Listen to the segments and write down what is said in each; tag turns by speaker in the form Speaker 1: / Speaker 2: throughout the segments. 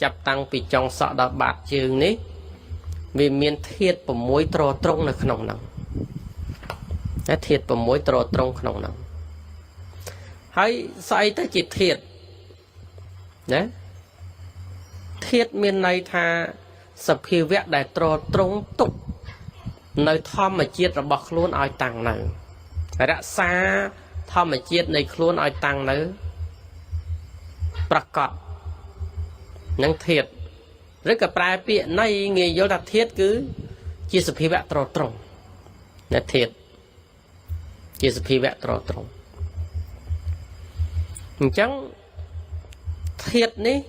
Speaker 1: ចាប់តាំងពីចុងសក់ដល់បាតជើងនេះវាមានធាតុ6ត្រត្រង់នៅក្នុងហ្នឹងតែធាតុ6ត្រត្រង់ក្នុងហ្នឹងហើយស្អីទៅជាធាតុណាធាតុមានន័យថាសភាវៈដែលត្រត្រង់ទុកនៅធម្មជាតិរបស់ខ្លួនឲ្យតាំងនៅរក្សាធម្មជាតិនៃខ្លួនឲ្យតាំងនៅប្រកបនឹងធាតុឬក៏ប្រែពាក្យនៃងាយយល់ថាធាតុគឺជាសភាវៈត្រត្រង់ណាធាតុជាសភាវៈត្រត្រង់អញ្ចឹងធាតុនេះ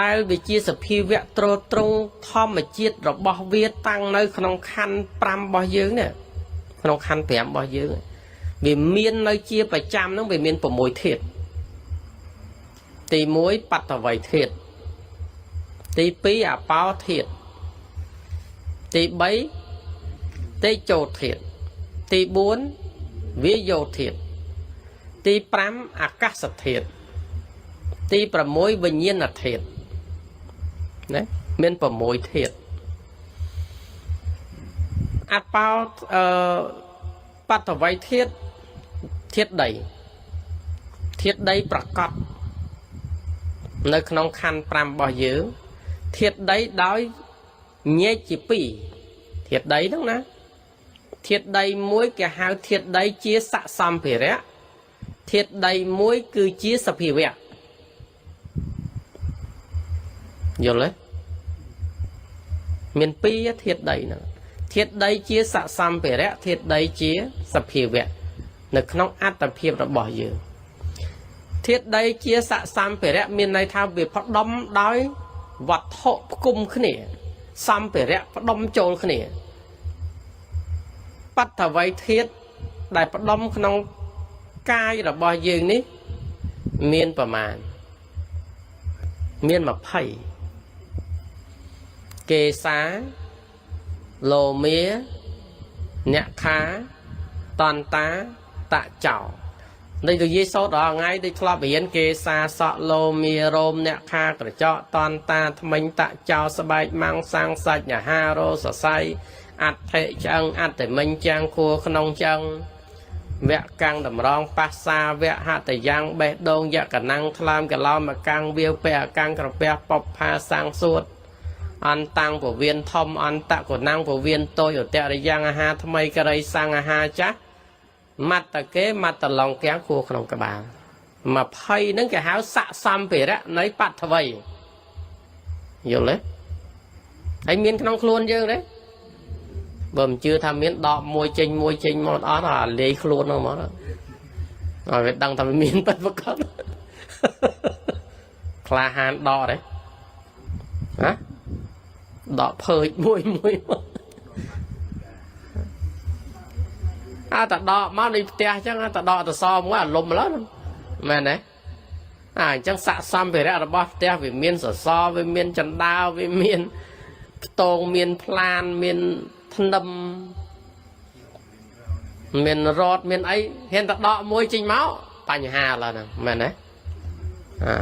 Speaker 1: ដែលវាជាសភាវៈត្រត្រង់ធម្មជាតិរបស់វាតាំងនៅក្នុងខណ្ឌ5របស់យើងនេះក្នុងខណ្ឌ5របស់យើងវាមាននៅជាប្រចាំហ្នឹងវាមាន6ធាតុទី1បតវ័យធាតុទី2អបោធាតុទី3តេជោធាតុទី4វាយោធាតុទី5អាកាសធាតុទី6វិញ្ញាណធាតុណាមាន6ធាតុអបោអឺបតវ័យធាតុធាតុដីធាតុដីប្រកបនៅក្នុងខណ្ឌ5របស់យើងធាតុដីដោយញែកជា2ធាតុដីហ្នឹងណាធាតុដីមួយគេហៅធាតុដីជាសសម្ភារៈធាតុដីមួយគឺជាសភាវៈយល់ទេមានពីរធាតុដីហ្នឹងធាតុដីជាសសម្ភារៈធាតុដីជាសភាវៈនៅក្នុងអត្តភាពរបស់យើងធាតុដីជាសសម្ភារៈមានន័យថាវាផ្ដុំដោយវត្ថុផ្គុំគ្នាសម្ភារៈផ្ដុំចូលគ្នាបតវ័យធាតុដែលផ្ដុំក្នុងកាយរបស់យើងនេះមានប្រមាណមាន20កេសាលោមាអ្នកខាតន្តាតចោនេះទៅនិយាយសូត្រដល់ថ្ងៃដូចធ្លាប់រៀនគេសាសក់លោមារោមអ្នកខាក្រចកតន្តាថ្មិញតចោស្បែកម៉ាំងសាំងសាច់អាហារោសរសៃអដ្ឋិឆ្អឹងអត្តមិញចាំងខួរក្នុងឆ្អឹងវៈកាំងតម្រងប៉ាសាវៈហតយ៉ាងបេះដូងយកណាំងថ្លើមកឡោមកកាំងវាវពះកាំងក្រពះពផាសាំងសួតអន្តតាំងពវៀនធំអន្តកណាំងពវៀនតូចឧតរិយ៉ាងអាហារថ្មីករិយសាំងអាហារចាស់មត្តកេមត្តឡងកាំងខួរក្នុងក្បាល20ហ្នឹងគេហៅស័កសម្ភារៈនៃបឋវីយល់ទេហើយមានក្នុងខ្លួនយើងទេបើមិនជឿថាមានដកមួយចេញមួយចេញមកអត់អាលាយខ្លួនហ្នឹងមកឲ្យវាដឹងថាវាមានពិតប្រាកដក្លាហានដកទេណាដកភើចមួយមួយមកអើតដកមកនៃផ្ទះអញ្ចឹងតដកតសមួយអាលំឡើយមែនទេអាអញ្ចឹងស័កសម្ភារៈរបស់ផ្ទះវាមានសសរវាមានចណ្ដាវាមានផ្ទងមានផ្លានមានធ្នឹមមានរតមានអីហ៊ានតដកមួយចេញមកបញ្ហាឡើយហ្នឹងមែនទេអា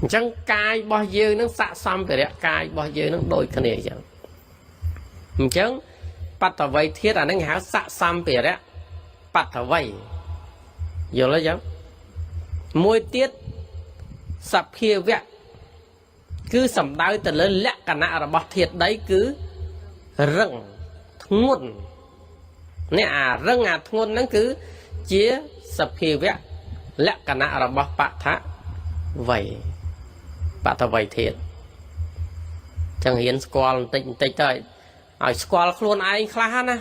Speaker 1: អញ្ចឹងកាយរបស់យើងនឹងស័កសម្ភារៈកាយរបស់យើងនឹងដូចគ្នាអញ្ចឹងអញ្ចឹងបតវ័យធាតុអាហ្នឹងគេហៅស័កសម្ភារៈបតវ័យយល់ទេអញ្ចឹងមួយទៀតសភាវៈគឺសំដៅទៅលើលក្ខណៈរបស់ធាតុដីគឺរឹងធ្ងន់នេះអារឹងអាធ្ងន់ហ្នឹងគឺជាសភាវៈលក្ខណៈរបស់បថវ័យបថវ័យធាតុចឹងរៀនស្គាល់បន្តិចបន្តិចទៅឲ្យស្គាល់ខ្លួនឯងខ្លះណា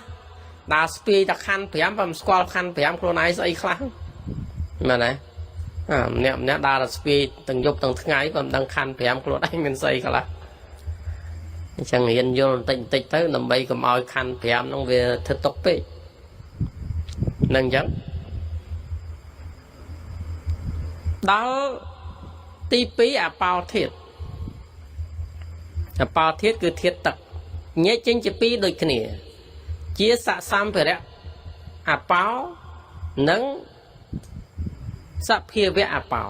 Speaker 1: ដើរស្ពាយតែខណ្ឌ5បើមិនស្គាល់ខណ្ឌ5ខ្លួនឯងស្អីខ្លះមែនទេអាម្នាក់ម្នាក់ដើរតែស្ពាយទាំងយប់ទាំងថ្ងៃក៏មិនដឹងខណ្ឌ5ខ្លួនឯងមានស្អីខ្លះអញ្ចឹងរៀនយល់បន្តិចបន្តិចទៅដើម្បីកុំឲ្យខណ្ឌ5ហ្នឹងវាធ្វើទុកពេកនឹងអញ្ចឹងដល់ទី2អបោធាតុអបោធាតុគឺធាតុទឹកញែកចេញជាពីរដូចគ្នាជាសសម្ភារៈអបោនិងសភាវៈអបោ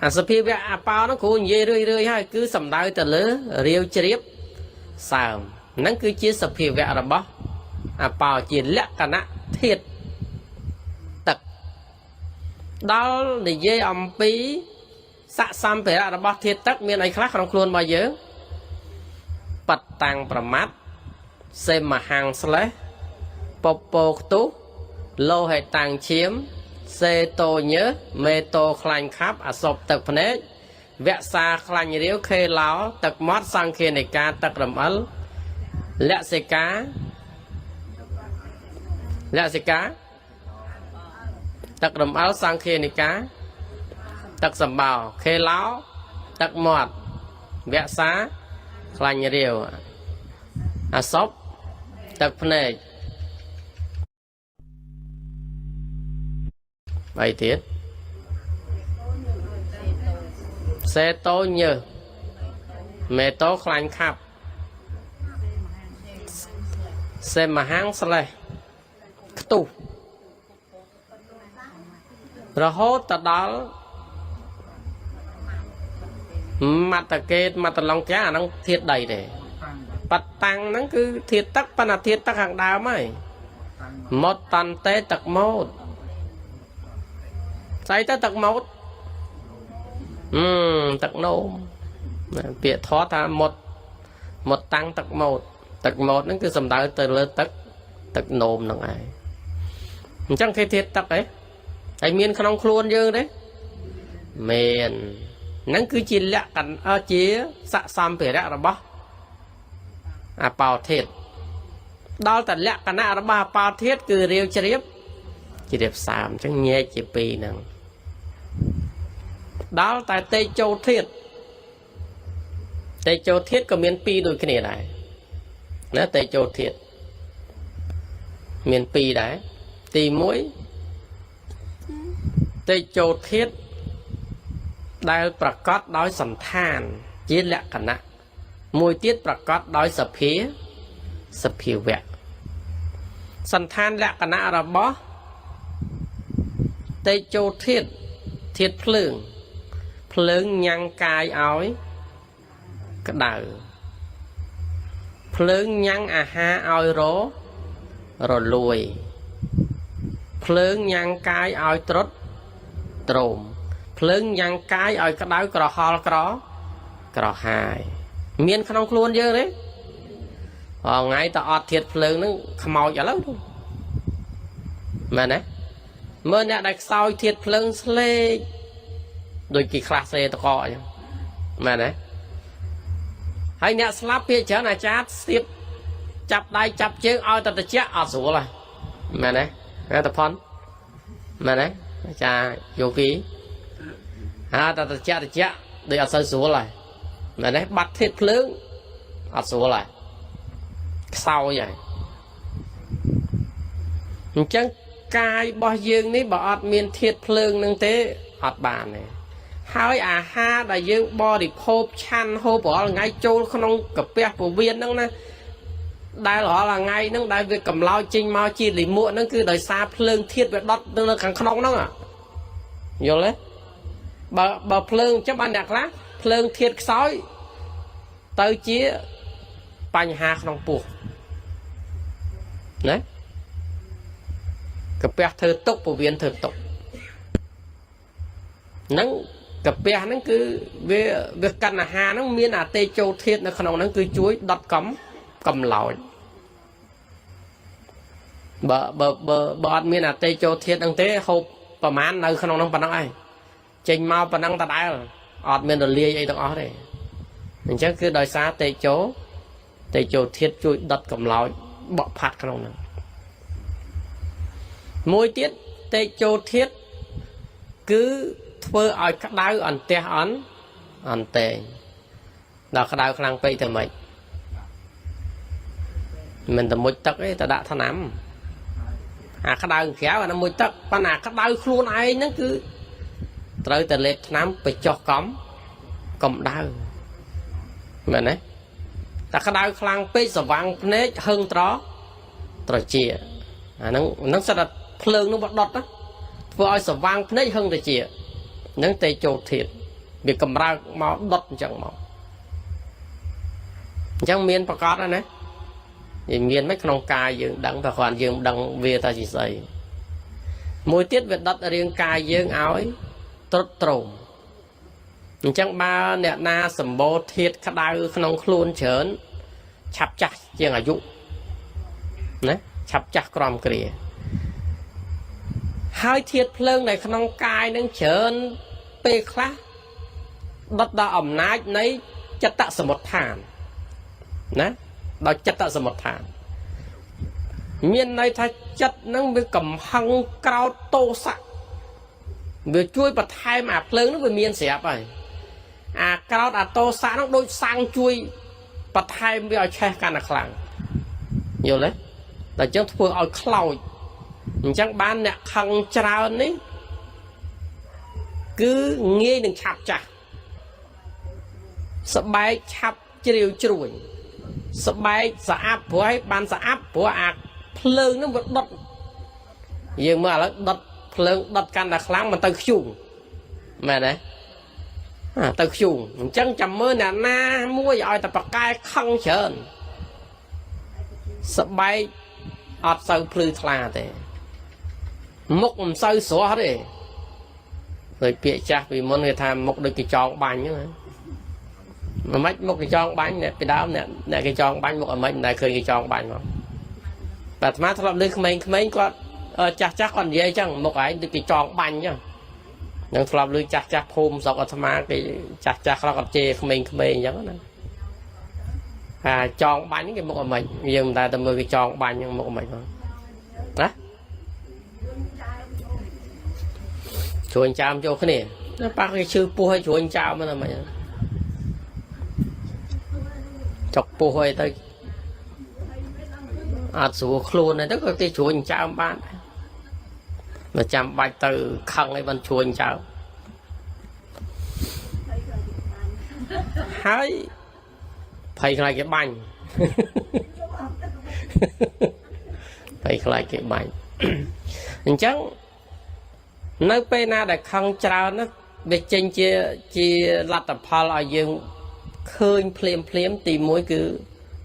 Speaker 1: អាសភាវៈអាប៉ោហ្នឹងគ្រូនិយាយរឿយរឿយហើយគឺសំដៅទៅលើរាវជ្រាបសើមហ្នឹងគឺជាសភាវៈរបស់អាប៉ោជាលក្ខណៈធាតុទឹកដល់និយាយអំពីសសម្ភារៈរបស់ធាតុទឹកមានអីខ្លះក្នុងខ្លួនរបស់យើងបតតាំងប្រមាត់សេមហាំងស្លេះពពកខ្ទុះលោហិតាំងឈាមសេតូញើមេតោខ្លាញ់ខាប់អសពទឹកភ្នែកវក្សាខ្លាញ់រាវខេឡោទឹកមាត់សង្ឃានិកាទឹករំអិលលក្សិកាលក្សិកាទឹករំអិលសង្ឃានិកាទឹកសម្បោខេឡោទឹកមាត់វក្សាខ្លាញ់រាវអសពទឹកភ្នែកបីទៀតសេតូញើសមេតូខ្លាញ់ខាប់សេមហាំងស្លេះខ្ទុះរហូតទៅដល់មត្តកេតមត្តឡង្កាអាហ្នឹងធាតុដីទេបតតាំងហ្នឹងគឺធាតុទឹកប៉ុន្តែធាតុទឹកខាងដើមហើយម៉ត់តន្តេទឹកម៉ូតស្អីទៅទឹកម៉ូតទឹកនោមណាពាក្យថតថាម៉ត់ម៉ត់តាំងទឹកម៉ូតទឹកម៉ូតហ្នឹងគឺសំដៅទៅលើទឹកទឹកនោមហ្នឹងឯងអញ្ចឹងគេធាតុទឹកអីហើយមានក្នុងខ្លួនយើងទេមានហ្នឹងគឺជាលក្ខណៈជាសសម្ភារៈរបស់អបោធាតុដល់តែលក្ខណៈរបស់អបោធាតុគឺរាវជ្រាបជ្រាបសើមអញ្ចឹងញែកជាពីរហ្នឹងដល់តែតេជោធាតុតេជោធាតុក៏មានពីរដូចគ្នាដែរណាតេជោធាតុមានពីរដែរទី1តេជោធាតុដែលប្រកបដោយសន្តានជាលក្ខណៈមួយទៀតប្រកបដោយសភាសភាវៈសន្តានលក្ខណៈរបស់តេជោធាតុធាតុភ្លើងភ្លើងញ៉ាំងកាយឲ្យក្តៅភ្លើងញ៉ាំងអាហារឲ្យររលួយភ្លើងញ៉ាំងកាយឲ្យត្រុតទ្រោមភ្លើងញ៉ាំងកាយឲ្យក្តៅក្រហល់ក្រក្រហាយមានក្នុងខ្លួនយើងទេរាល់ថ្ងៃតអត់ធាតុភ្លើងហ្នឹងខ្មោចឥឡូវនោះមែនទេមើលអ្នកដែលខ្សោយធាតុភ្លើងស្លេកដូចគេខ្លះសេតកអញ្ចឹងមែនទេហើយអ្នកស្លាប់ភាគច្រើនអាចារ្យស្ទាបចាប់ដៃចាប់ជើងឲ្យតែតិចអត់ស្រួលហ៎មែនទេហ៎តផនមែនទេអាចារ្យយោគីហាតែតិចតិចដូចអត់សូវស្រួលហើយមែនទេបាត់ធាតុភ្លើងអត់ស្រួលហើយខ្សោយហើយអញ្ចឹងកាយរបស់យើងនេះបើអត់មានធាតុភ្លើងនឹងទេអត់បានទេហើយអាហារដែលយើងបរិភោគឆាន់ហូបរាល់ថ្ងៃចូលក្នុងកាពះពោះវៀនហ្នឹងណាដែលរាល់ថ្ងៃហ្នឹងដែលវាកម្លោចចេញមកជាលិមួកហ្នឹងគឺដោយសារភ្លើងធាតុវាដុតនៅខាងក្នុងហ្នឹងយល់ទេបើភ្លើងអញ្ចឹងបានអ្នកខ្លះភ្លើងធាតុខ្សោយទៅជាបញ្ហាក្នុងពោះណាកាពះធ្វើទុកពោះវៀនធ្វើទុកហ្នឹងកាពះហ្នឹងគឺវាកាន់អាហារហ្នឹងមានអាតេជោធាតុនៅក្នុងហ្នឹងគឺជួយដុតកំកម្លោចបើបើបើបើអត់មានអាតេជោធាតុហ្នឹងទេហូបប្រមាណនៅក្នុងហ្នឹងប៉ុណ្ណឹងឯងចេញមកប៉ុណ្ណឹងដដែលអត់មានរលាយអីទាំងអស់ទេអញ្ចឹងគឺដោយសារតេជោធាតុជួយដុតកម្លោចបក់ផាត់ក្នុងហ្នឹងមួយទៀតតេជោធាតុគឺធ្វើឲ្យក្តៅអន្ទះអន់អន្តែងដល់ក្តៅខ្លាំងពេកទៅម៉េចមិនតែមុជទឹកទេតែដាក់ថ្នាំអាក្តៅក្រៅអានោះមុជទឹកប៉ុន្តែអាក្តៅខ្លួនឯងហ្នឹងគឺត្រូវតែលេបថ្នាំបញ្ចុះកំដៅមែនទេតែក្តៅខ្លាំងពេកស្វាំងភ្នែកហឹងត្រត្រជាអាហ្នឹងសិតតែភ្លើងនោះបដុតណាធ្វើឲ្យស្វាងភ្នែកហឹងត្រជាហ្នឹងតេជោធាតុ វាកម្រើកមកដុតអញ្ចឹងមកអញ្ចឹងមានប្រកបណាណាវាមានមិនក្នុងកាយយើងដឹងតែគ្រាន់យើងដឹងវាថាជាស្អីមួយទៀតវាដុតរាងកាយយើងឲ្យទ្រុឌទ្រោមអញ្ចឹងបើអ្នកណាសម្បូរធាតុក្តៅក្នុងខ្លួនច្រើនឆាប់ចាស់ជាងអាយុណាឆាប់ចាស់ក្រំគ្រាហើយធាតុភ្លើងនៅក្នុងកាយនឹងច្រើនពេលខ្លះដុតដល់អំណាចនៃចិត្តសមុទ្ឋានណាដល់ចិត្តសមុទ្ឋានមានន័យថាចិត្តនឹងវាកំហឹងក្រោតទោសៈវាជួយបន្ថែមអាភ្លើងនឹងវាមានស្រាប់ហើយអាក្រោតអាទោសៈនឹងដូចសាំងជួយបន្ថែមវាឲ្យឆេះកាន់តែខ្លាំងយល់ទេតែអញ្ចឹងធ្វើឲ្យខ្លោចអញ្ចឹងបានអ្នកខឹងច្រើននេះគឺងាយនឹងឆាប់ចាស់ស្បែកឆាប់ជ្រាវជ្រួញស្បែកស្អាប់ព្រោះឲ្យបានស្អាប់ព្រោះអាភ្លើងនឹងវាដុតយើងមើលឥឡូវដុតភ្លើងដុតកាន់តែខ្លាំងមិនទៅខ្ជូងមែនទេអាទៅខ្ជូងអញ្ចឹងចាំមើលអ្នកណាមួយឲ្យតែប្រកែខឹងច្រើនស្បែកអត់សូវភ្លឺថ្លាទេមុខមិនសូវស្រស់ទេដូចពាក្យចាស់ពីមុនគេថាមុខដូចគេចងបាញ់ហ្នឹងណាមិនម៉េចមុខគេចងបាញ់អ្នកពីដើមអ្នកអ្នកគេចងបាញ់មុខអមិនមិនដែលឃើញគេចងបាញ់មកតែអាត្មាធ្លាប់លើក្មេងៗគាត់ចាស់ចាស់គាត់និយាយអញ្ចឹងមុខឯងដូចគេចងបាញ់អញ្ចឹងនឹងធ្លាប់លើចាស់ចាស់ភូមិស្រុកអាត្មាគេចាស់ចាស់ខ្លះគាត់ជេរក្មេងៗអញ្ចឹងណាអាចងបាញ់គេមុខអមិនយើងមិនដែលតែមើលគេចងបាញ់ហ្នឹងមុខអមិនហ្នឹងណាជ្រួញចាមចូលគ្នាប៉ះគេឈឺពោះឲ្យជ្រួញចាមហ្នឹងមិនចុកពោះឲ្យទៅអត់ស្រួលខ្លួនទៅក៏គេជ្រួញចើមបានដែរមិនចាំបាច់ទៅខឹងឲ្យបានជ្រួញចើមហើយភ័យខ្លាចគេបាញ់ ភ័យខ្លាចគេបាញ់អញ្ចឹងនៅពេលណាដែលខឹងច្រើនណាវាចេញជាជាលទ្ធផលឲ្យយើងឃើញភ្លាមភ្លាមទី1គឺ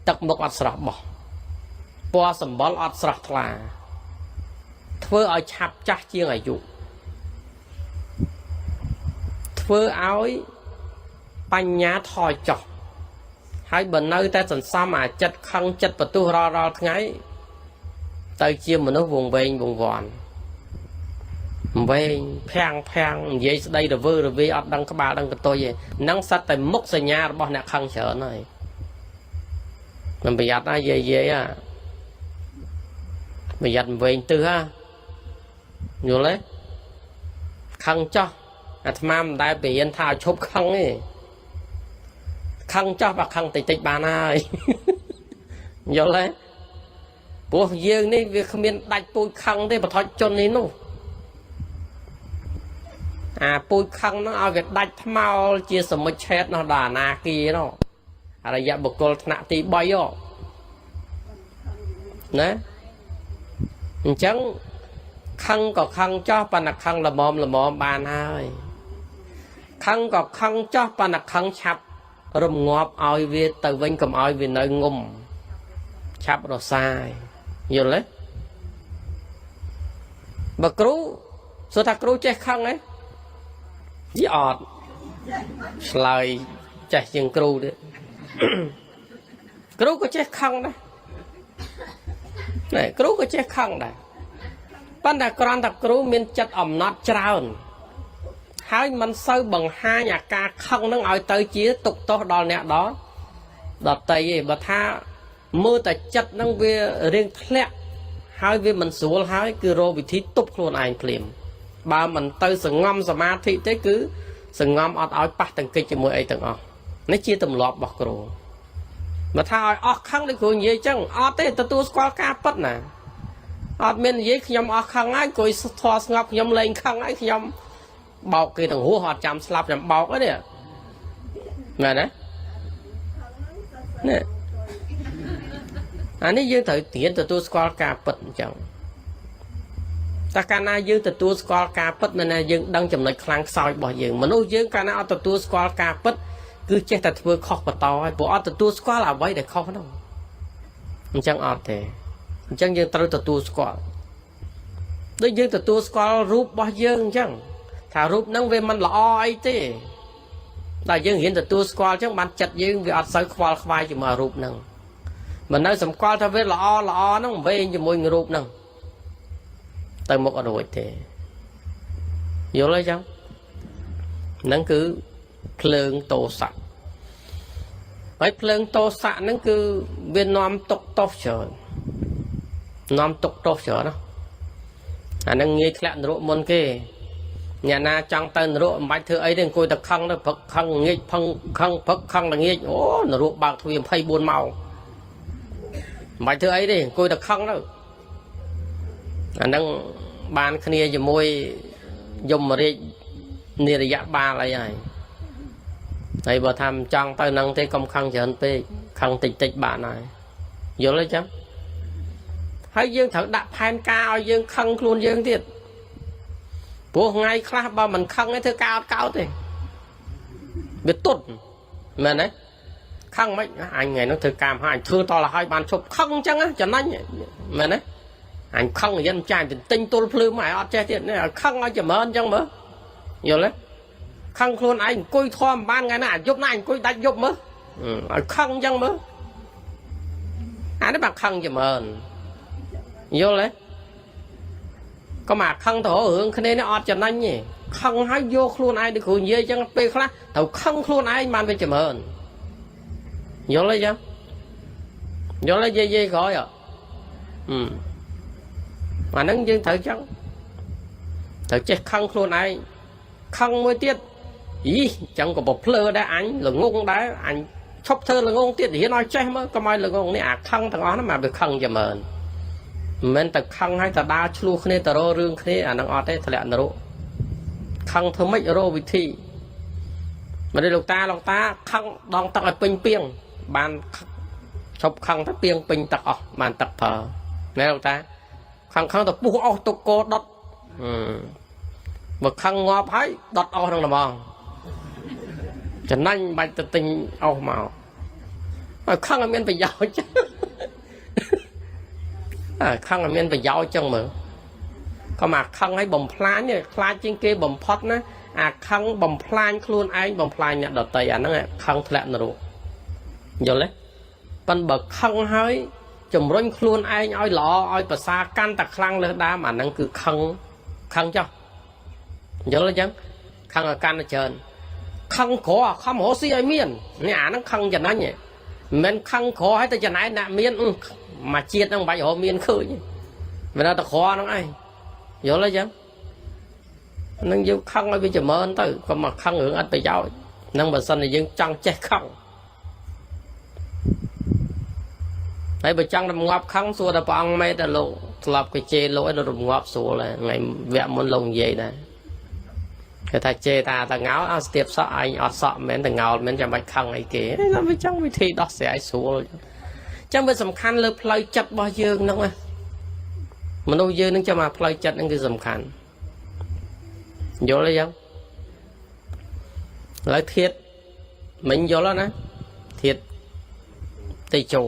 Speaker 1: ទឹកមុខអត់ស្រស់បោះពណ៌សម្បុរអត់ស្រស់ថ្លាធ្វើឲ្យឆាប់ចាស់ជាងអាយុធ្វើឲ្យបញ្ញាថយចុះហើយបើនៅតែសន្សំអាចិត្តខឹងចិត្តបន្ទុះរាល់រាល់ថ្ងៃទៅជាមនុស្សវង្វេងវង្វាន់វែងភាំងភាំងនិយាយស្ដីរវើរវាយអត់ដឹងក្បាលដឹងកតុយទេនឹងសត្វតែមុខសញ្ញារបស់អ្នកខឹងច្រើនហើយមិនប្រយ័ត្នណាយាយយាយអាប្រយ័ត្នវែងទឹះហ่าយល់ទេខឹងចោះអាត្មាមិនដែលបរៀនថាឲ្យឈប់ខឹងទេខឹងចោះបើខឹងតិចតិចបានហើយ យល់ទេព្រោះយើងនេះវាគ្មានដាច់ពូជខឹងទេបថុជននេះនោះអាពូជខឹងហ្នឹងឲ្យវាដាច់ថ្មោលជាសមុជឆេតនោះដល់អនាគានោះអរិយបុគ្គលថ្នាក់ទី3ហ៎ណាអញ្ចឹងខឹងក៏ខឹងចោះប៉ុន្តែខឹងល្មមល្មមបានហើយខឹងក៏ខឹងចោះប៉ុន្តែខឹងឆាប់រំងាប់ឲ្យវាទៅវិញកុំឲ្យវានៅងុំឆាប់រសាយយល់ទេបើគ្រូសួរថាគ្រូចេះខឹងទេយីអត់ឆ្លើយចេះជាងគ្រូទៀត គ្រូក៏ចេះខឹងដែរណែគ្រូក៏ចេះខឹងដែរប៉ុន្តែគ្រាន់តែគ្រូមានចិត្តអំណត់ច្រើនហើយមិនសូវបង្ហាញអាការខឹងនឹងឲ្យទៅជាទុកទោសដល់អ្នកដល់ដតីទេបើថាមើលតែចិត្តនឹងវារៀងធ្លាក់ហើយវាមិនស្រួលហើយគឺរកវិធីទប់ខ្លួនឯងភ្លាមបើមិនទៅសងំសមាធិទេគឺសងំអត់ឲ្យប៉ះទង្គិចជាមួយអីទាំងអស់នេះជាទម្លាប់របស់គ្រូបើថាឲ្យអស់ខឹងដូចគ្រូនិយាយចឹងអត់ទេទទួលស្គាល់ការពិតណាអត់មាននិយាយខ្ញុំអស់ខឹងហើយអង្គុយធေါ်ស្ងប់ខ្ញុំលែងខឹងហើយខ្ញុំបោកគេទាំងរស់អត់ចាំស្លាប់ចាំបោកទេនេះមែនទេនេះអានេះយើងត្រូវរៀនទទួលស្គាល់ការពិតអញ្ចឹង តែកាលណាយើងទទួលស្គាល់ការពិតមានន័យយើងដឹងចំណុចខ្លាំងខ្សោយរបស់យើងមនុស្សយើងកាលណាអត់ទទួលស្គាល់ការពិតគឺចេះតែធ្វើខុសបន្តហើយព្រោះអត់ទទួលស្គាល់អ្វីដែលខុសហ្នឹងអញ្ចឹងអត់ទេអញ្ចឹងយើងត្រូវទទួលស្គាល់ដូចយើងទទួលស្គាល់រូបរបស់យើងអញ្ចឹងថារូបហ្នឹងវាមិនល្អអីទេតែយើងរៀនទទួលស្គាល់អញ្ចឹងបានចិត្តយើងវាអត់សូវខ្វល់ខ្វាយជាមួយរូបហ្នឹងមិននៅសម្គាល់ថាវាល្អល្អហ្នឹងវែងជាមួយនឹងរូបហ្នឹងទៅមុខអត់រួចទេយល់ទេចឹងហ្នឹងគឺភ្លើងទោសៈហើយភ្លើងទោសៈហ្នឹងគឺវានាំទុកទោសច្រើននាំទុកទោសច្រើនណាអាហ្នឹងងាយធ្លាក់នរកមុនគេអ្នកណាចង់ទៅនរកមិនបាច់ធ្វើអីទេអង្គុយតែខឹងទៅព្រឹកខឹងងាកផឹងខឹងព្រឹកខឹងល្ងាចអូនរកបើកទ្វារ24ម៉ោងមិនបាច់ធ្វើអីទេអង្គុយតែខឹងទៅអាហ្នឹងបានគ្នាជាមួយយមរាជនិរយៈបាលអីហើយហើយបើថាមិនចង់ទៅនឹងទេកុំខឹងច្រើនពេកខឹងតិចតិចបានហើយយល់ទេចឹងហើយយើងត្រូវដាក់ផែនការឲ្យយើងខឹងខ្លួនយើងទៀតព្រោះថ្ងៃខ្លះបើមិនខឹងទេធ្វើការអត់កោតទេវាទុតមែនទេខឹងមិនអញថ្ងៃនោះធ្វើការមកអញធ្វើតលឲ្យបានឈប់ខឹងអញ្ចឹងចំណេញមែនទេអញខឹងយិនចាញ់ទិញទល់ភ្លឺមកឲ្យអត់ចេះទៀតនេះឲ្យខឹងឲ្យចម្រើនអញ្ចឹងមើលយល់ទេខឹងខ្លួនឯងអង្គុយធំបានថ្ងៃណាអាយប់ណាអង្គុយដាច់យប់មើលឲ្យខឹងអញ្ចឹងមើលអានេះបាក់ខឹងចម្រើនយល់ទេក៏មកខឹងទៅរឿងគ្នានេះអត់ចំណេញទេខឹងហើយយកខ្លួនឯងដូចគ្រូនិយាយអញ្ចឹងពេលខ្លះត្រូវខឹងខ្លួនឯងបានវាចម្រើនយល់ទេចឹងយល់ទេយាយយាយក្រោយអឺអាហ្នឹងយើងត្រូវចឹងត្រូវចេះខឹងខ្លួនឯងខឹងមួយទៀតយីចឹងក៏ប្រភ្លើដែរអញល្ងងដែរអញឈប់ធ្វើល្ងងទៀតរៀនឲ្យចេះមើលកុំឲ្យល្ងងនេះអាខឹងទាំងអស់ហ្នឹងមកវាខឹងចម្រើនមិនមែនតែខឹងឲ្យតដាឆ្លោះគ្នាទៅរករឿងគ្នាអាហ្នឹងអត់ទេធ្លាក់នរកខឹងធ្វើម៉េចរកវិធីមិនទេលោកតាលោកតាខឹងដងទឹកឲ្យពេញពីងបានឈប់ខឹងទៅពីងពេញទឹកអស់បានទឹកប្រើណែលោកតាខឹងខឹងទៅពុះអស់ទុកកោដុតបើខឹងងាប់ហើយដុតអស់ក្នុងត្មងចំណេញបាច់ទៅទិញអស់មកឲ្យខឹងឲ្យមានប្រយោជន៍អាខឹងឲ្យមានប្រយោជន៍ចឹងមើលក៏មកខឹងឲ្យបំផ្លាញខ្លាចជាងគេបំផុតណាអាខឹងបំផ្លាញខ្លួនឯងបំផ្លាញអ្នកដតីអាហ្នឹងខឹងធ្លាក់នរកយល់ទេប៉ិនបើខឹងហើយជំរុញខ្លួនឯងឲ្យល្អឲ្យប្រសើរកាន់តែខ្លាំងលើសដើមអាហ្នឹងគឺខឹងខឹងចុះយល់ទេចឹងខឹងឲ្យកាន់តែច្រើនខឹងក្រខំរកស៊ីឲ្យមាននេះអាហ្នឹងខឹងចំណេញមិនមែនខឹងក្រឲ្យតែចំណែនអ្នកមានមួយជាតិហ្នឹងមិនបាច់រកមានឃើញវានៅតែក្រហ្នឹងឯងយល់ទេចឹងនឹងយើងខឹងឲ្យវាចម្រើនទៅកុំមកខឹងរឿងអត់ប្រយោជន៍នឹងបើសិនជាយើងចង់ចេះខឹងហើយបើចង់រងាប់ខឹងសួរតែព្រះអង្គមេតលោកស្លាប់គេជេរលោកឲ្យរងាប់ស្រួលហើយថ្ងៃវគ្គមុនលោកនិយាយដែរគេថាជេរតាតងោអត់ស្ទាបសក់ឯងអត់សក់មិនមែនតងោមិនចាំបាច់ខឹងអីគេតែវាចង់វិធីដោះស្រាយស្រួលចឹងវាសំខាន់លើផ្លូវចិត្តរបស់យើងហ្នឹងណាមនុស្សយើងហ្នឹងចាំអាផ្លូវចិត្តហ្នឹងគឺសំខាន់យល់ទេចឹងឥឡូវធាតមិញយល់ណាធាតតេជោ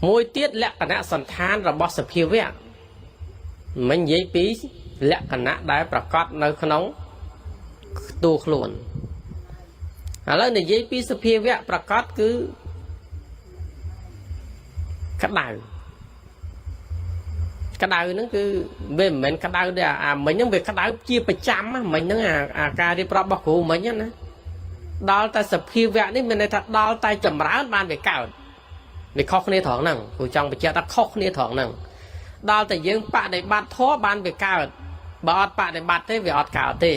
Speaker 1: មួយទៀតលក្ខណៈសន្តានរបស់សភាវៈមិញនិយាយពីលក្ខណៈដែលប្រកបនៅក្នុងតួខ្លួនឥឡូវនិយាយពីសភាវៈប្រកបគឺក្តៅក្តៅហ្នឹងគឺវាមិនមែនក្តៅទេអាមិញហ្នឹងវាក្តៅជាប្រចាំមិញហ្នឹងអាការរៀបរាប់របស់គ្រូមិញណាដល់តែសភាវៈនេះមានន័យថាដល់តែចម្រើនបានវាកើតវាខុសគ្នាត្រង់ហ្នឹងគ្រូចង់បញ្ជាក់ថាខុសគ្នាត្រង់ហ្នឹងដល់តែយើងបដិបត្តិធម៌បានវាកើតបើអត់បដិបត្តិទេវាអត់កើតទេ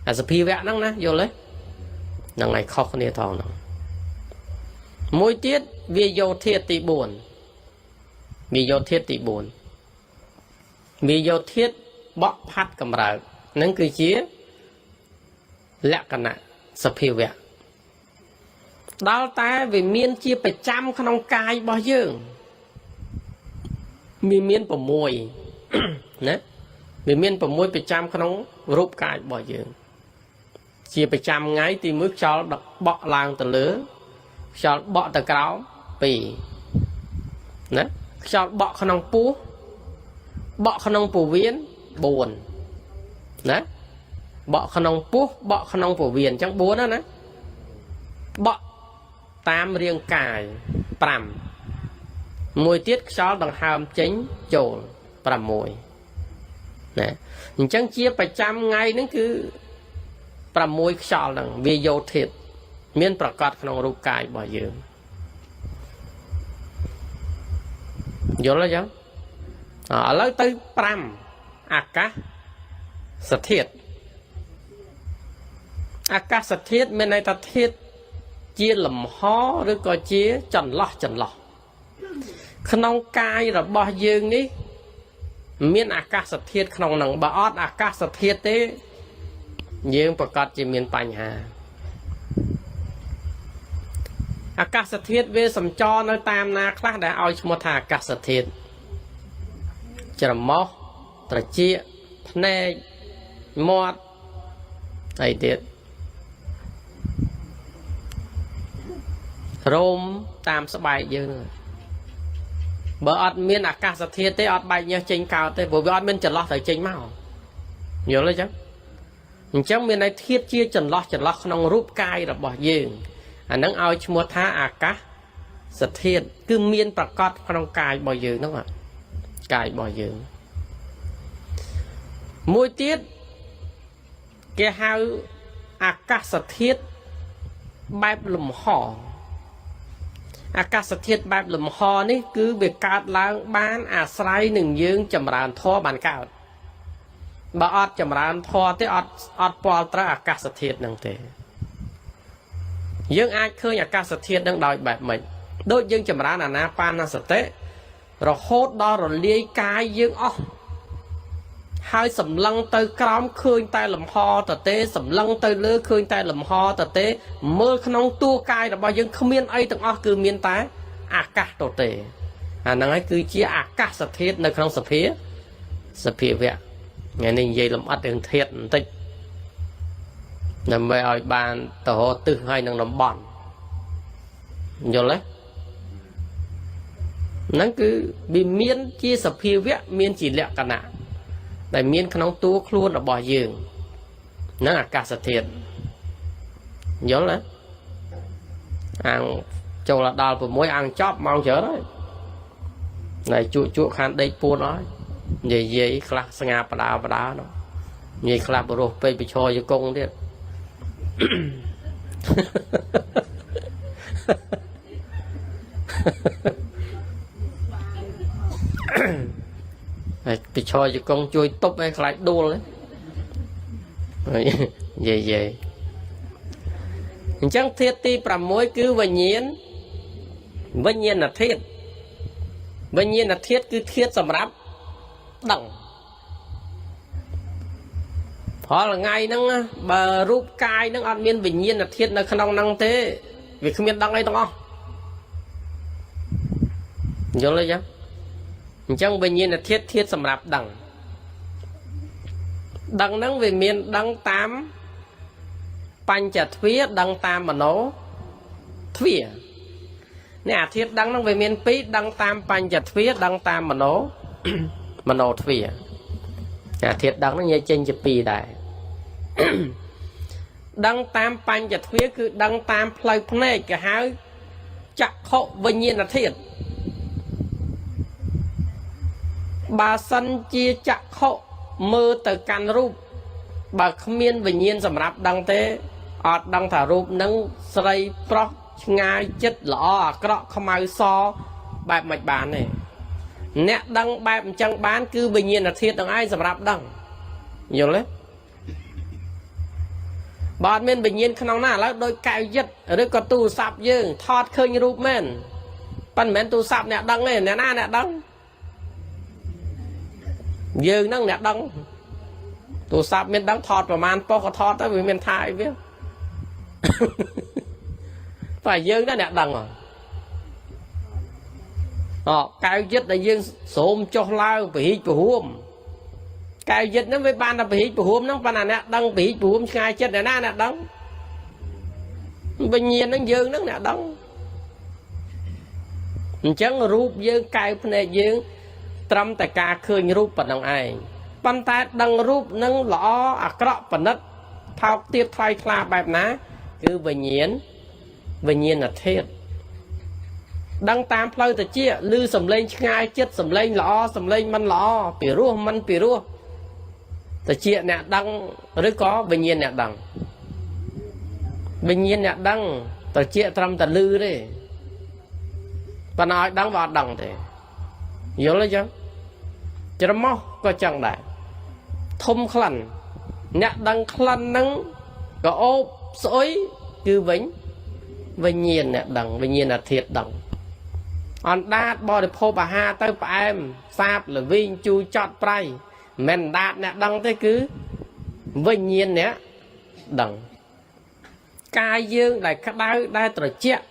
Speaker 1: អាសភាវៈហ្នឹងណាយល់ទេហ្នឹងហើយខុសគ្នាត្រង់ហ្នឹងមួយទៀតវាយោធាតទី4វាយោធាតទី4វាយោធាតបក់ផាត់កម្រើកហ្នឹងគឺជាលក្ខណៈសភាវៈ ដល់តែវាមានជាប្រចាំក្នុងកាយរបស់យើងវាមាន6ណាវាមាន6ប្រចាំក្នុងរូបកាយរបស់យើងជាប្រចាំថ្ងៃទី1ខ្យល់បក់ឡើងទៅលើខ្យល់បក់ទៅក្រោម2ណាខ្យល់បក់ក្នុងពោះបក់ក្នុងពោះវៀន4ណាបក់ក្នុងពោះបក់ក្នុងពោះវៀនអញ្ចឹង4ណាណាបក់តាមរាងកាយ5មួយទៀតខ្យល់ដង្ហើមចេញចូល6ណាអញ្ចឹងជាប្រចាំថ្ងៃហ្នឹងគឺ6ខ្យល់ហ្នឹងវាយោធាតមានប្រកបក្នុងរូបកាយរបស់យើងយល់ទេចឹងឥឡូវទៅ5អាកាសធាតុអាកាសធាតុមានន័យថាធាតុជាលំហឬក៏ជាចន្លោះចន្លោះក្នុងកាយរបស់យើងនេះមានអាកាសធាតុក្នុងហ្នឹងបើអត់អាកាសធាតុទេយើងប្រកាសជាមានបញ្ហាអាកាសធាតុវាសំចរនៅតាមណាខ្លះដែលឲ្យឈ្មោះថាអាកាសធាតុច្រមុះត្រចៀកភ្នែកមាត់អីទៀតរោមតាមស្បែកយើងហ្នឹងបើអត់មានអាកាសធាតុទេអត់បែកញើសចេញកើតទេព្រោះវាអត់មានចន្លោះត្រូវចេញមកយល់ទេចឹងអញ្ចឹងមានន័យធាតុជាចន្លោះចន្លោះក្នុងរូបកាយរបស់យើងអាហ្នឹងឲ្យឈ្មោះថាអាកាសធាតុគឺមានប្រកបក្នុងកាយរបស់យើងហ្នឹងកាយរបស់យើងមួយទៀតគេហៅអាកាសធាតុបែបលំហអាកាសធាតុបែបលំហនេះគឺវាកើតឡើងបានអាស្រ័យនឹងយើងចម្រើនធម៌បានកើតបើអត់ចម្រើនធម៌ទេអត់អត់ពាល់ត្រូវអាកាសធាតុនឹងទេយើងអាចឃើញអាកាសធាតុនឹងដោយបែបម៉េចដូចយើងចម្រើនអានាបានសតិរហូតដល់រលាយកាយយើងអស់ហើយសម្លឹងទៅក្រោមឃើញតែលំហតទេសម្លឹងទៅលើឃើញតែលំហតទេមើលក្នុងតួកាយរបស់យើងគ្មានអីទាំងអស់គឺមានតែអាកាសតទេអាហ្នឹងហើយគឺជាអាកាសធាតុនៅក្នុងសភាសភាវៈថ្ងៃនេះនិយាយលម្អិតរឿងធាតុបន្តិចដើម្បីឲ្យបានទៅរកទិសហើយនឹងតំបន់យល់ទេហ្នឹងគឺវាមានជាសភាវៈមានជាលក្ខណៈដែលមានក្នុងតួខ្លួនរបស់យើងហ្នឹងអាកាសធាតុយល់ទេអាងចូលដល់6អាងចប់ម៉ោងច្រើនហើយណែជក់ជក់ខានដេកពួនអស់និយាយយាយខ្លះស្ងាបដាបដានោះនិយាយខ្លះបរោះពេកប្រឈរយកងទៀត ហើយប្រឈរយកងជួយទប់ឲ្យខ្លាចដួលនិយាយយាយអញ្ចឹងធាតុទី6គឺវិញ្ញាណវិញ្ញាណធាតុវិញ្ញាណធាតុគឺធាតុសម្រាប់ដឹងរាល់ថ្ងៃហ្នឹងបើរូបកាយហ្នឹងអត់មានវិញ្ញាណធាតុនៅក្នុងហ្នឹងទេវាគ្មានដឹងអីទាំងអស់យល់ទេចឹងអញ្ចឹងវិញ្ញាណធាតុធាតុសម្រាប់ដឹងដឹងហ្នឹងវាមានដឹងតាមបញ្ចទ្វាដឹងតាមមโนទ្វានេះអាធាតុដឹងហ្នឹងវាមានពីរដឹងតាមបញ្ចទ្វាដឹងតាមមโนមโนទ្វាអាធាតុដឹងហ្នឹងនិយាយចេញជាពីរដែរដឹងតាមបញ្ចទ្វាគឺដឹងតាមផ្លូវភ្នែកគេហៅចក្ខុវិញ្ញាណធាតុបើសិនជាចក្ខុមើលទៅកាន់រូបបើគ្មានវិញ្ញាណសម្រាប់ដឹងទេអត់ដឹងថារូបនឹងស្រីប្រុសឆ្ងាយចិត្តល្អអាក្រក់ខ្មៅសបែបមិនបានទេអ្នកដឹងបែបអញ្ចឹងបានគឺវិញ្ញាណធាតុទាំងឯងសម្រាប់ដឹងយល់ទេបើអត់មានវិញ្ញាណក្នុងណាឥឡូវដូចកែវយិតឬក៏ទូរស័ព្ទយើងថតឃើញរូបមែនប៉ុន្តែមិនមែនទូរស័ព្ទអ្នកដឹងទេអ្នកណាអ្នកដឹងយើងហ្នឹងអ្នកដឹងទូរស័ព្ទមានដឹងថតប្រមាណប៉ុស្តិ៍ក៏ថតទៅវាមានថាអីវា តែយើងដែរអ្នកដឹងអូកែវយិតដែលយើងស្រោមចុះឡើងពហិចពហួមកែវយិតហ្នឹងវាបានតែពហិចពហួមហ្នឹងប៉ុន្តែអ្នកដឹងពហិចពហួមឆ្ងាយចិត្តអ្នកណាអ្នកដឹងវិញ្ញាណហ្នឹងយើងហ្នឹងអ្នកដឹងអញ្ចឹងរូបយើងកែវភ្នែកយើងត្រឹមតែការឃើញរូបប៉ុណ្ណឹងឯងប៉ុន្តែដឹងរូបនឹងល្អអាក្រក់ប្រណិតថោកទាបថ្លៃថ្លាបែបណាគឺវិញ្ញាណវិញ្ញាណធាតុដឹងតាមផ្លូវតិចឬសំឡេងឆ្ងាយចិត្តសំឡេងល្អសំឡេងមិនល្អពីរោះមិនពីរោះតិចអ្នកដឹងឬក៏វិញ្ញាណអ្នកដឹងវិញ្ញាណអ្នកដឹងតិចត្រឹមតែលឺទេប៉ុន្តែឲ្យដឹងវាអត់ដឹងទេយល់ទេចឹងច្រមុះក៏ចឹងដែរធំក្លិនអ្នកដឹងក្លិនហ្នឹងក៏អូបស្អុយគឺវិញវិញ្ញាណអ្នកដឹងវិញ្ញាណធាតុដឹងអណ្ដាតបរិភោគអាហារទៅផ្អែមសាបល្វីងជូរចត់ប្រៃមិនអណ្ដាតអ្នកដឹងទេគឺវិញ្ញាណអ្នកដឹងកាយយើងដែលក្តៅដែលត្រជាក់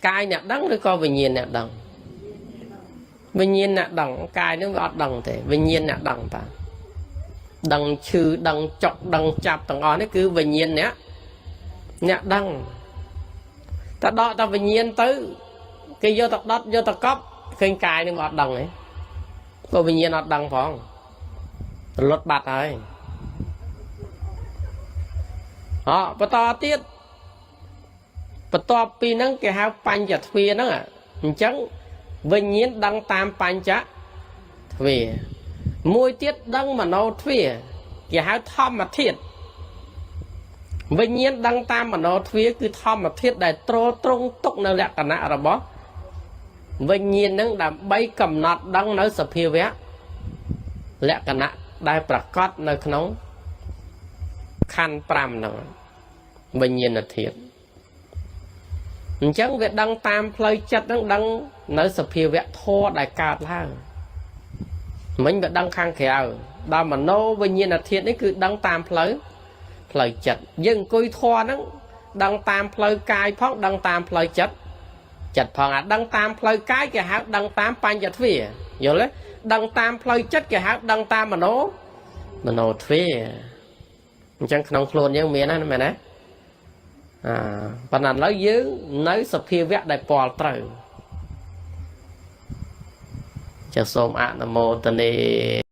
Speaker 1: កាយអ្នកដឹងឬក៏វិញ្ញាណអ្នកដឹងវិញ្ញាណអ្នកដឹងកាយនឹងវាអត់ដឹងទេវិញ្ញាណអ្នកដឹងតាដឹងឈឺដឹងចុកដឹងចាប់ទាំងអស់នេះគឺវិញ្ញាណអ្នកដឹងតែដកតែវិញ្ញាណទៅគេយកទៅដុតយកទៅកប់ឃើញកាយនឹងវាអត់ដឹងទេក៏វិញ្ញាណអត់ដឹងផងរលត់បាត់ហើយអបន្តទៀតបន្ទាប់ពីហ្នឹងគេហៅបញ្ចទ្វាហ្នឹងអញ្ចឹងវិញ្ញាណដឹងតាមបញ្ចទ្វាមួយទៀតដឹងមโนទ្វាគេហៅធម្មធាតុវិញ្ញាណដឹងតាមមโนទ្វាគឺធម្មធាតុដែលទ្រទ្រង់ទុកនៅលក្ខណៈរបស់វិញ្ញាណហ្នឹងដើម្បីកំណត់ដឹងនៅសភាវៈលក្ខណៈដែលប្រកបនៅក្នុងខណ្ឌ5ហ្នឹងវិញ្ញាណធាតុអញ្ចឹងវាដឹងតាមផ្លូវចិត្តហ្នឹងដឹងនៅសភាវៈធម៌ដែលកើតឡើងមិញវាដឹងខាងក្រៅដល់មโนវិញ្ញាណធាតុនេះគឺដឹងតាមផ្លូវចិត្តយើងអង្គុយធម៌ហ្នឹងដឹងតាមផ្លូវកាយផងដឹងតាមផ្លូវចិត្តចិត្តផងអាដឹងតាមផ្លូវកាយគេហៅដឹងតាមបញ្ចទ្វាយល់ទេដឹងតាមផ្លូវចិត្តគេហៅដឹងតាមមโนមโนទ្វាអញ្ចឹងក្នុងខ្លួនយើងមានណាមែនទេអាប៉ុន្តែឥឡូវយើងនៅសភាវៈដែលពាល់ត្រូវចាសសូមអនុមោទនា។